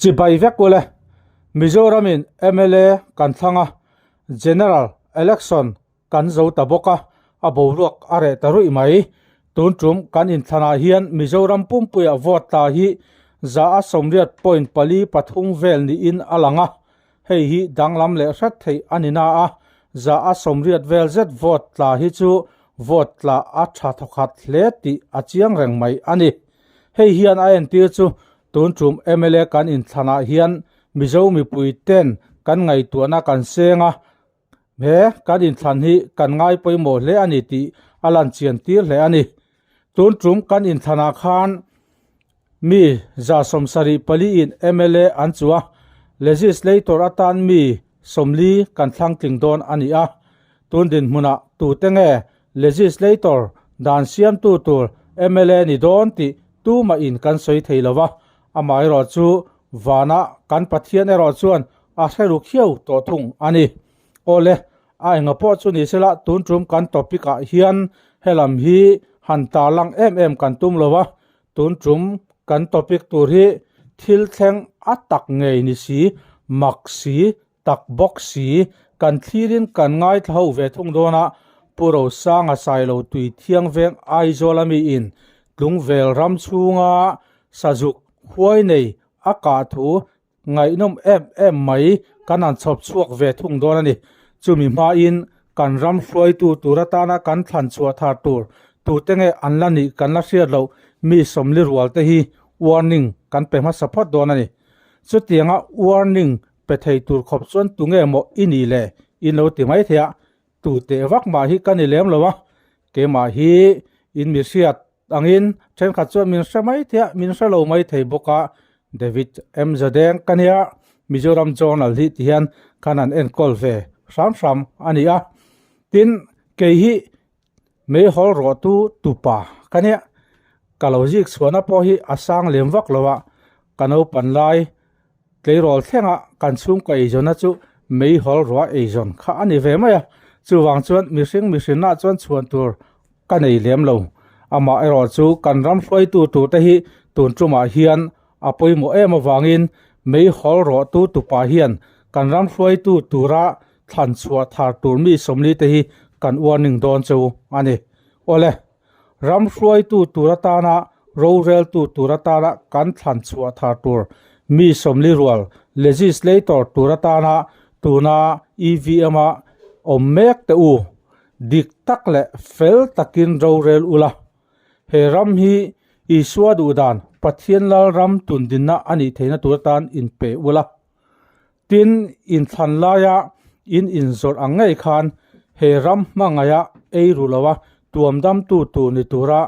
Chibai vek ule, Mizoramin mla kan thlang a, General Election kan zo ta bawk a, a boruak a reh ta ruih mai. Tun tum kan inthlanah hian Mizoram pumpuia vote tla hi 180.43 vel niin a lang a, hei hi danglam leh hret theih a ni na a, 180 vel zet vote tla hi chu vote tla a tha thawkhat hle tih a chiang reng mai a ni. Hei hian a entir chu tun tum mla kan inthlanah hian Mizo mipui ten kan ngaihtuahna kan seng a, he kan inthlan hi kan ngai pawimawh hle a ni tih a lan chian tir hle a ni. Tun tum kan inthlanah khan mi 74 in mla an chu a, legislator atan mi 40 kan thlang tling dawn a ni a. Tun dinhmunah tute nge Legislator dan siamtu tur mla ni dawn tih tumah in kan sawi thei lo va, amaherawh chu vana kan Pathian erawh chuan a hre ru khiau tawh thung a ni. Awle, a enga pawh chu ni sela tun tum kan topic ah hian helam hi han tarlang em em kan tum lo va, tun tum kan topic tur hi thil thleng a tak ngei ni si, mak si, tak bawk si, kan thlirin kan ngaithla ho ve thung dawn a, Pu Rosanga Sailo tui thiang veng Aizawl a miin Tlungvel ram chhunga sazuk huai nei a kah thu ngaihnawm em em mai kan han chhawp chhuak ve thung dawn a ni. Chumi hmain kan ram hruaitu tur atana kan thlan chhuah thar tur tute nge an la nih kan la hriat loh mi sawmli rual te hi warning kan pe hmasa phawt dawn a ni. Chutianga warning Pe thei tur khawp chuan tunge maw i nih le? In lo ti mai thei a, tu teh vak mah hi ka ni lem lo a, keimah hi in mi hriat angin thenkhat chuan min hre mai thei a, min hre lo mai thei bawk a, David M Zadeng ka nia, Mizoram Journal hi ti hian khan an enkawl ve hram hram a ni a, tin kei hi Meihawl rawh tu tupa ka nia, ka lo zik chhuahna pawh hi a sang lem vak lo a, ka naupan lai tleirawl thlenga kan chhungkaw eizawnna chu meihawl ruah eizawn kha a ni ve mai a, chuvang chuan mihring mihrinna chuan chhuan tur ka nei lem lo. Amah erawh chu kan ram hruaitu turte hi tun tumah hian a pawimawh em avangin meihawl rawh tu tupa hian kan ram hruaitu tura thlan chhuah thar tur mi 40 te hi kan warning dawn chu a ni. Awle, ram hruaitu tur atana roreltu tur atana kan thlan chhuah thar tur mi 40 rual legislator tur atana tuna EVM a awm mek te u dik tak leh fel takin rorel ula. He ram hi Isua duhdan Pathian lal ram tundinna a nih theihna tur atan inpe ula. Tin, inthlan laia in inzawrh ang ngei khan he ram hmangaia ei ru loa tuam damtu tur ni tura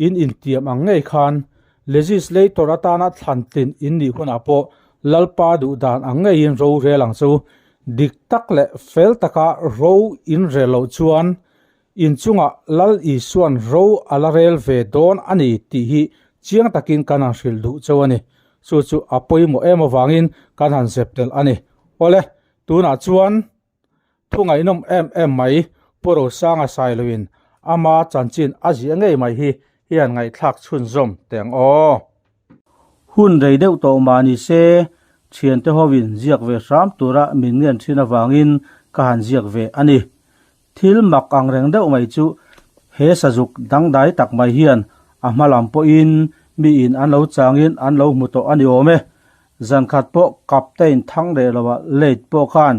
in intiam ang ngei khan legislator atana thlan tlin in nih hunah pawh Lalpa duh dan ang ngeiin ro rel ang chu. Dik tak leh fel taka ro in rel loh chuan inchungah Lal Isuan ro a la rel ve dawn a ni tih hi chiang takin kan han hrilh duh chauh a ni. Chu chu a pawimawh em avangin kan han zep tel a ni. Awle, tunah chuan thu ngaihnawm em em mai Pu Rosanga Sailoin ama chanchin a ziah ngei mai hi i han ngaihthlak chhunzawm teh ang aw. Hun rei deuh tawh mah ni se, thiante hovin ziak ve hram tura min ngen thin avangin ka han ziak ve a ni. Thil mak ang reng deuh mai chu he sazuk dangdai tak mai hian a hma lam pawhin miin an lo changin an lo hmu tawh a ni awm e. Zankhat pawh Captain thang leh loah late pawh khan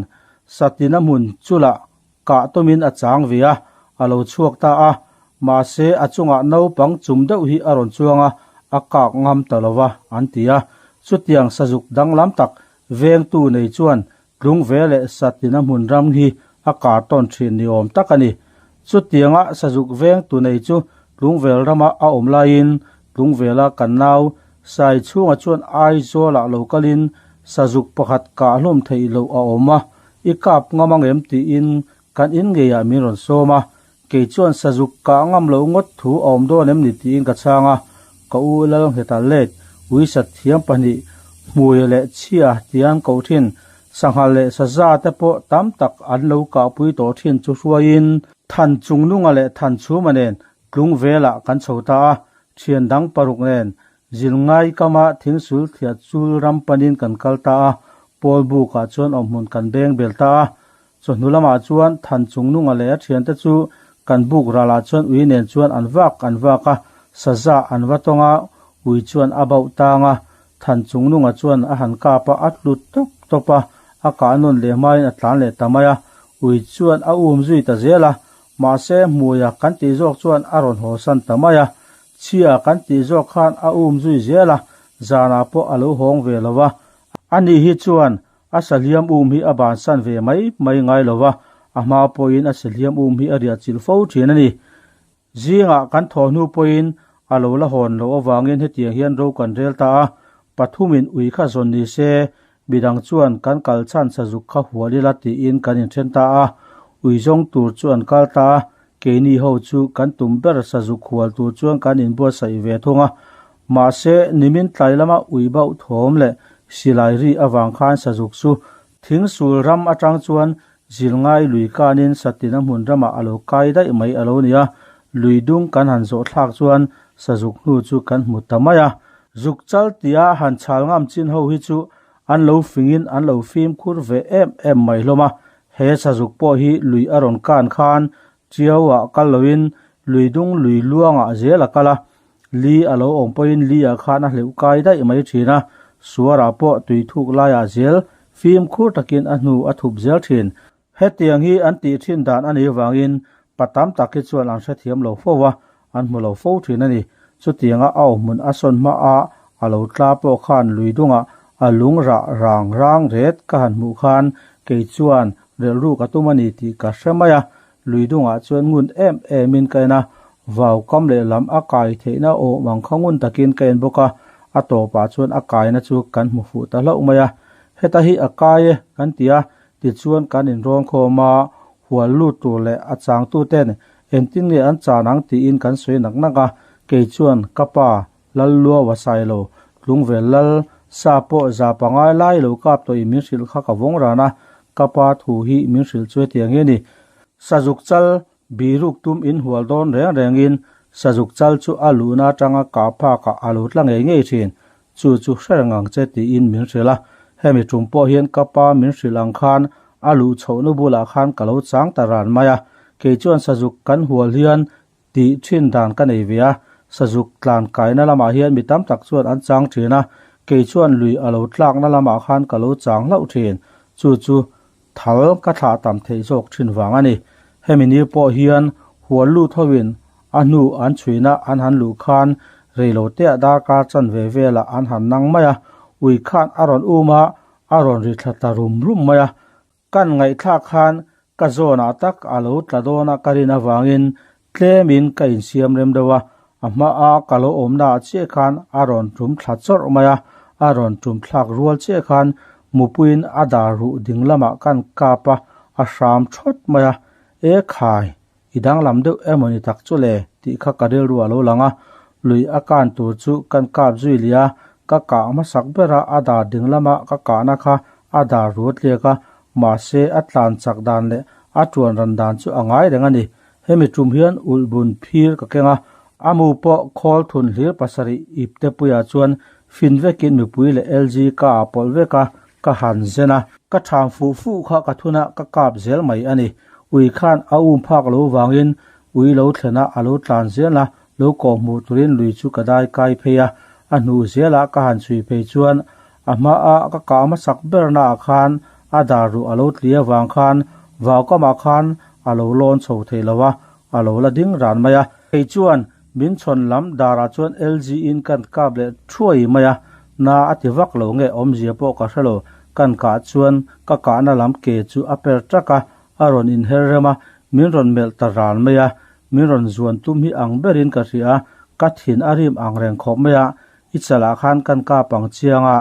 Satina hmun chulah kah tawmin a chang ve a, a lo chhuak ta a. Mahse a chungah naupang chum deuh hi a rawn chuang a, a kak ngam ta lo va an ti a. Chutiang sazuk danglam tak vengtu nei chuan Tlung ve leh Satina hmun ram hi a kar tawn thin ni awm tak a ni. Chutianga sazuk veng tu nei chu Tlungvel rama a awm laiin Tlungvela kan nau Sai chhunga chuan Aizawlah lo kalin sazuk pakhat kah hlawm theih loh a awm a, i kap ngam ang em tiin kan in ngeiah min rawn sawm a, kei chuan sazuk kah ngam loh ngawt thu a awm dawn em ni tiin ka chhang a, ka u Lalngheta let uisat thiam pahnih hmui leh chhia tian koh thin, sangha leh saza te pawh tam tak an lo kahpui tawh thin chu hruaiin Than Chungnunga leh Than Chhuma nen tlung velah kan chho ta a, thian dang paruk nen. Zilngai kama thingsul thliah chul ram panin kan kal ta a, Pawl bukah chuan awmhmun kan beng bel ta a. Chawhnu lamah chuan Than Chungnunga leh a thiante chu kan buk ralah chuan ui nen chuan an vak an vak a, saza an va tawng a, ui chuan a bauh tang a. Than Chungnunga chuan a han kap a, a tlu tawp tawp a, a kah nawn leh hmain a tlan leh ta mai a. Ui chuan a um zui ta zel a, mahse hmuia kan tih zawk chuan a rawn haw san ta mai a. Chhia kan tih zawk khan a um zui zel a, zanah pawh a lo hawng ve lo va. Ani hi chuan a sahliam um hi a bansan ve mai mai ngai lo va, a hma pawhin a sahliam um hi a riah chilh fo thin a ni. Zingah kan thawh hnu pawhin a lo la hawn loh avangin hetiang hian ro kan rel ta a, pathumin ui kha zawn ni se, midang chuan kan kal chhan sazuk kha hual ila tiin kan inthen ta a. Ui zawng tur chu an kal ta a, keini ho chu kan tum ber sazuk hual tur chuan kan inbuatsaih ve thung a. Mahse, nimin tlai lama ui bauh thawm leh silai ri avang khan sazuk chu thingsul ram atang chuan Zilngai lui kanin Satina hmun ramah a lo kai daih mai a lo ni a, lui dung kan han zawh thlak chuan sazuk hnu chu kan hmu ta mai a. Zuk chal tia han chhal ngam chin ho hi chu an lo fingin an lo fimkhur ve em em mai hlawm a, he sazuk pawh hi lui a rawn kan khan Chiauah kal loin lui dung lui luangah zel a kal a, Li a lo awm pawhin li ah khan a hleuh kai daih mai thin a, suarah pawh tui thuk laiah zel fimkhur takin a hnu a thup zel thin. Hetiang hi an tih thin dan a nih vangin pa tam tak hi chuan an hrethiam lo fo a, an hmu lo fo thin a ni. Chutianga a awmhmun a sawn hma a a lo tla pawh khan lui dungah a lung rah rang rang ret ka han hmuh khan kei chuan relhruk a tum a ni tih ka hre mai a, Lui dungah chuan ngun em emin ka en a, vau kam lehlam a kai theihna awm ang kha ngun takin ka en bawk a, a tawpah chuan a kaina chu kan hmu fuh ta hlauh mai a. Heta hi a kai e kan ti a, tichuan kan inrawn khawm a, hual lut tur leh a changtuten engtin nge an chan ang tiin kan sawi nak nak a, kei chuan ka pa Lallua va sai lo, tlungvel lal sa pawh za pangai lai lo kap tawh i min hrilh kha ka vawng ran a, ka pa thu hi min hrilh chu hetiang hi a ni. Sazuk chal biruk tum in hual dawn reng rengin sazuk chal chu a luhna atanga kah phakah a lo tla ngei ngei thin, chu chu hre reng ang che tiin min hrilh a, hemi tum pawh hian ka pa min hrilh ang khan a luh chhohna bulah khan ka lo chang ta ran mai a, kei chuan sazuk kan hual hian Tih thin dan ka nei ve a, sazuk tlan kaina lamah hian mi tam tak chuan an chang thin a, kei chuan lui a lo tlakna lamah khan ka lo chang hlauh thin, chu chu thal ka thlah tam theih zawk thin vang a ni. Hemi ni pawh hian hual lut hoin a hnu an chhuina an han luh khan reiloteah darkar chanve velah an han nang mai a, ui khan a rawn um a, a rawn ri thla ta rum rum mai a, Kan ngaihthlak khan ka zawnah tak a lo tla dawn a ka rin avangin tlemin ka insiam rem deuh a, a hmaa ka lo awmnaah chiah khan a rawn tum thla chawrh mai a, a rawn tum thlak rual chiah khan mupuiin a dar ruh ding lamah kan kap a, a hram thawt mai a, E khai, i danglam deuh emaw ni tak chu le tih kha ka rilru a lo lang a, lui a kan tur chu kan kap zui leh a, ka kah hmasak bera a dar ding lama ka kahna kha a dar ruat liak a, mahse a tlan chak dan leh a tuan ran dan chu a ngai reng a ni. Hemi tum hian ulh bun phir ka keng a, a mu pawh khawl thun hlir pasarih ip te puiah chuan fin vekin mipui leh LG ka ah pawlh vek a, ka han zen a, ka thang fuh fuh kha ka thun a, ka kap zel mai a ni. Ui khan a um phak lo vangin ui lo thlen a, a lo tlan zel a, lo kawh hmuh turin lui chu ka dai kai phei a, a hnu zelah ka han chhui phei chuan a hmaa ka kah hmasak berna ah khan a dar ruh a lo tli avang khan vaukamah khan a lo lawn chho thei lo a, a lo la ding ran mai a. Kei chuan min chhawn lam darah chuan LG in kan kap leh thuai mai a, na a ti vak lo nge awmzia pawh ka hre lo, kan kah chuan ka kahna lam ke chu a per tak a, a rawn inher rem a, min rawn melh ta ran mai a, min rawn zuan tum hi ang berin ka hria a, ka thin a rim ang reng khawp mai a, i chalah khan kan kap ang chiang a,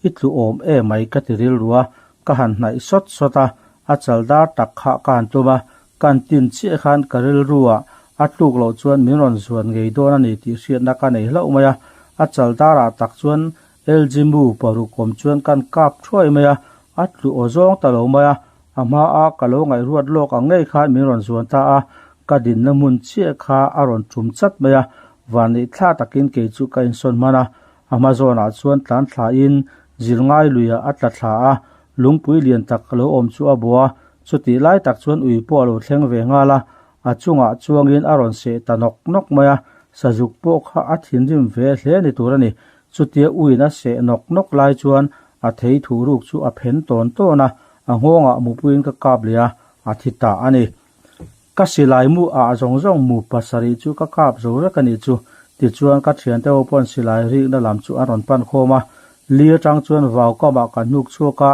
i tlu awm e mai ka ti rilru a, ka han hnaih sawt sawt a, a chal dar tak kha ka han tum a, kan tin chiah khan ka rilru ah a tluk loh chuan min rawn zuan ngei dawn a ni tih hriatna ka nei hlauh mai a, a chal darah tak chuan LG mu paruk awm chuan kan kap thuai mai a, a tlu aw zawng ta lo mai a, a hma a ka lo ngaihruat lawk ang ngei khan min rawn zuan ta a, ka dinna hmun chiah kha a rawn tum chat mai a, vanneih thla takin kei chu ka insawn hman a. A hma zawnah chuan tlan thla in zirngai luiah a tla thla a, lungpui lian tak lo awm chu a bawh a, chutih lai tak chuan ui pawh a lo thleng ve nghal a, a chungah chuangin a rawn seh ta nawk nawk mai a, sazuk pawh kha a thinrim ve hle ni tur a ni. Chutia uiin a seh nawk nawk lai chuan a thei thuh ruk chu a phen tawn tawn a, a nghawngah mupuiin ka kap leh a, a thi ta a ni. Ka silai mu ah zawng zawng mu pasarih chu ka kap zo vek a nih chu. Tichuan ka thiante ho pawn silai rikna lam chu an rawn pan khawm a, li atang chuan vau kamah ka hnuk chhuak a,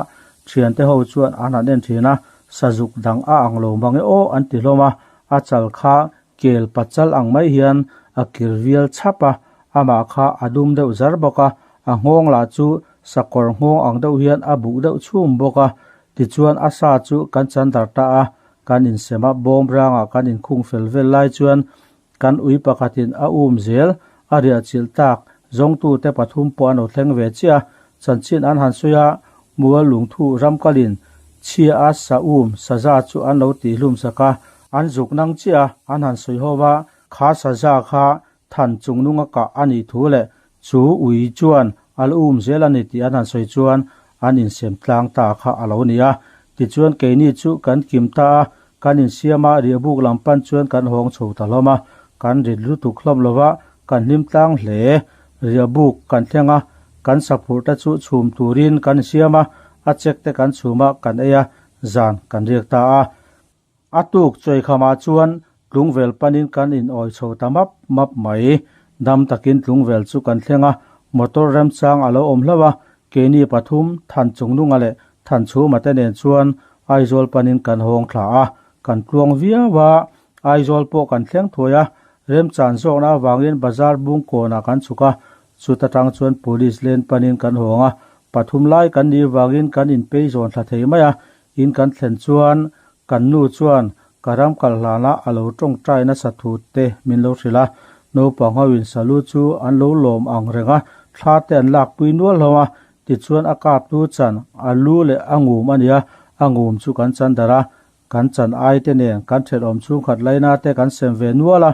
thiante ho chuan an han en thin a, sazuk dang a ang lo mang e aw an ti hlawm a, a chal kha kel pachal ang mai hian a kir vial chhap a, amah kha a dum deuh zar bawk a, a nghawng lah chu sakawr nghawng ang deuh hian a buk deuh chhum bawk a, tichuan a sa chu kan chan dar ta a, Kan insem a, bawm rangah kan inkhung fel vel lai chuan kan ui pakhatin a um zel, a riah chilh tak, zawngtute pathum pawh an lo thleng ve chiah a, chanchin an han sawi a, mual lungthu ramkalin chhia a sa um saza chu an lo tihhlum sak a, an zuk nang chiah a, an han sawi ho va, kha saza kha than chung nunga kah a nih thu leh chu ui chuan a la um zel a ni tih an han sawi chuan an insem tlang ta kha a lo ni a. Tichuan keini chu kan kim ta a, kan insiam a, riahbuk lam pan chuan kan hawng chho ta hlawm a, kan rit lutuk hlawm lo va, kan hlim tlang hle. Riahbuk kan thleng a, kan saphurh te chu chhum turin kan insiam a, a chek te kan chhum a, kan ei a, zan kan riak ta a. A tuk chawikhamah chuan tlungvel panin kan inawi chho ta map map mai. Dam takin tlungvel chu kan thleng a, motor remchang a lo awm hlauh a, keini pathum, Thanchungnunga leh Thanchhuma te nen chuan Aizawl panin kan hawng thla a, kan tluang viau a, Aizawl pawh kan thleng thuai a, remchan zawkna avangin bazar bungkawnah kan chhuk a, chuta tang chuan police len panin kan hawng a, pathum lai kan nih vangin kan inpei zawn thla thei mai a, In kan thlen chuan kan nu chuan ka ram kal hlana a lo tawngtai nasa thu te min lo hrilh a, naupang ho in salu chu an lo lawm ang reng a, thla te an lak pui nual hlawm a, tichuan a kap tu chan a lu leh a ngum a nia, a ngum chu kan chan darh a, kan chan ai te nen kan thenawm chhungkhat laina te kan sem ve nual a,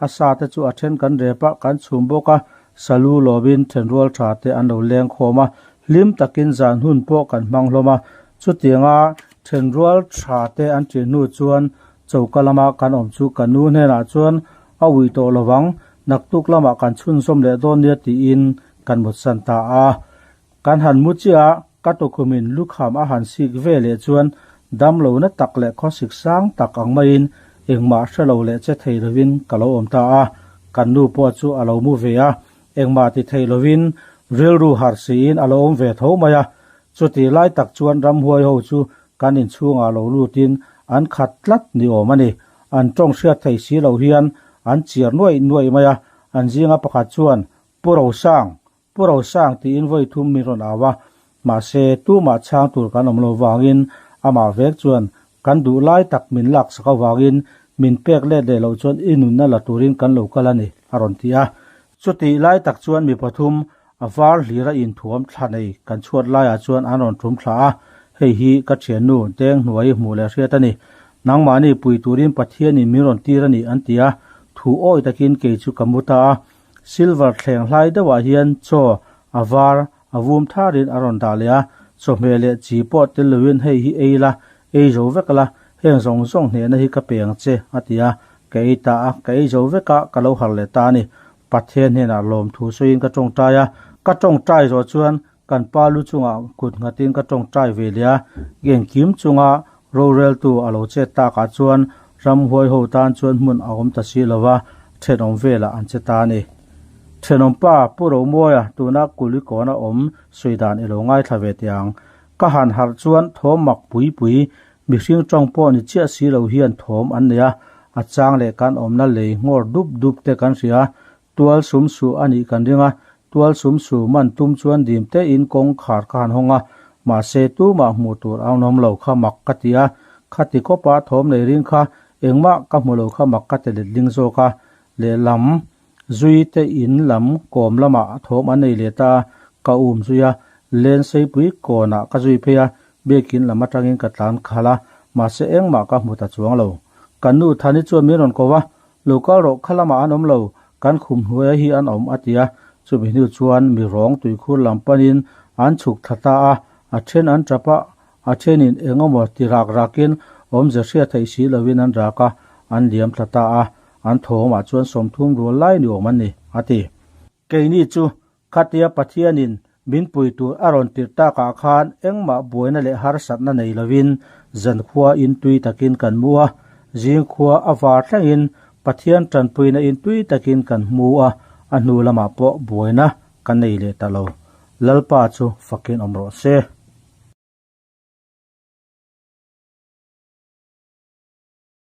a sa te chu a then kan rep a, kan chhum bawk a, salu lawmin thenrual tha te an lo leng khawm a, hlim takin zan hun pawh kan hmang hlawm a, chutianga thenrual tha te an ṭih hnu chuan choka lama kan awm chu ka nu hnenah chuan a ui tawh lovang, naktuk lamah kan chhunzawm leh dawn nia tiin kan mutsan ta a. Kan han mu chiah a, ka tukhumin lukham a han sik ve leh chuan damlo na tak leh khawsik sang tak ang maiin engmah hre lo leh che thei lovin ka lo awm ta a, kan nu pawh chu a lo mu ve a, engmah ti thei lovin rilru harh siin a lo awm ve tho mai a. Chutih lai tak chuan ramhuai ho chu kan inchhungah lo lutin an khat tlat ni awm a ni. An tawng hriat thei si lo hian an chiar nuaih nuaih mai a, an zinga pakhat chuan, Pu Rosang, Pu Rosang tiin vawi thum min rawn au a, mahse tumah chhang tur kan awm lo vangin amah vek chuan kan duh lai tak min lak sak avangin min pek let leh loh chuan i nunna la turin kan lo kal a ni, a rawn ti a. Chutih lai tak chuan mi pathum a var hlira inthuam thla nei kan chhuat laiah chuan an rawn tum thla a, hei hi ka thiannu Deng hnuai hmuh leh hriat a ni. Nangmahni pui turin Pathianin min rawn tir a ni an ti a, thu awi takin kei chu ka mu ta a. Silver thleng hlai deuhah hian chaw a var a vum tharin a rawn dah leh a, chawhmeh leh chi pawh tel loin hei hi ei la, ei zo vek la, heng zawng zawng hnehna hi ka pe ang che a ti a, ka ei ta a, ka ei zo vek a, ka lo harh leh ta a ni. Pathian hnenah lawmthu sawiin ka tawngtai a, ka tawngtai zawh chuan Kan pa lu chungah kut nghatin ka tawngtai ve leh a, engkim chunga roreltu a lo chet takah chuan ramhuai ho tan chuan hmun a awm ta si lo va, thenawm velah an che ta a ni. Thenawm pa Pu Romuaia tuna Kulikawn a awm sawi dan i lo ngaithla ve teh ang. Ka han harh chuan thawm mak pui pui, mihring tawng pawh ni chiah si lo hian thawm an nei a, a chang leh kan awmna lei nghawr dup dup te kan hria, Tual sum su a nih kan ring a, tual sum su man tum chuan dim tein kawng khar ka han hawng a, mahse tumah hmuh tur a awm lo kha mak ka ti a, khati kawpa thawm nei ring kha engmah ka hmu lo kha mak ka ti let ling zawk a, lehlam zui te in lam kawm lamah thawm an nei leh ta a, ka um zui a, len seipui kawnah ka zui phei a, biakin lam atangin ka tlan khalh a, mahse engmah ka hmu ta chuang lo. Kan nu Thani chuan min rawn ko a, Lo kal rawh, kha lamah an awm lo, kan khum hnuaia hi an awm, a ti a. Chumi hnu chuan mi rawng tuikhur lam panin an chhuk thla ta a, a then an tap a, a thenin eng emaw ti rak rakin awmze hriat theih si lovin an rak a, an liam thla ta a, an thawmah chuan 30 rual lai ni awm an ni, a ti. Keini chu khatia Pathianin min pui tur a rawn tirh takah khan engmah buaina leh harsatna nei lovin zankhua in tui takin kan mu a, zingkhua a var thlengin Pathian tanpuina in tui takin kan hmu a, a hnu lamah pawh buaina kan nei leh ta lo. Lalpa chu fakin awm rawh se.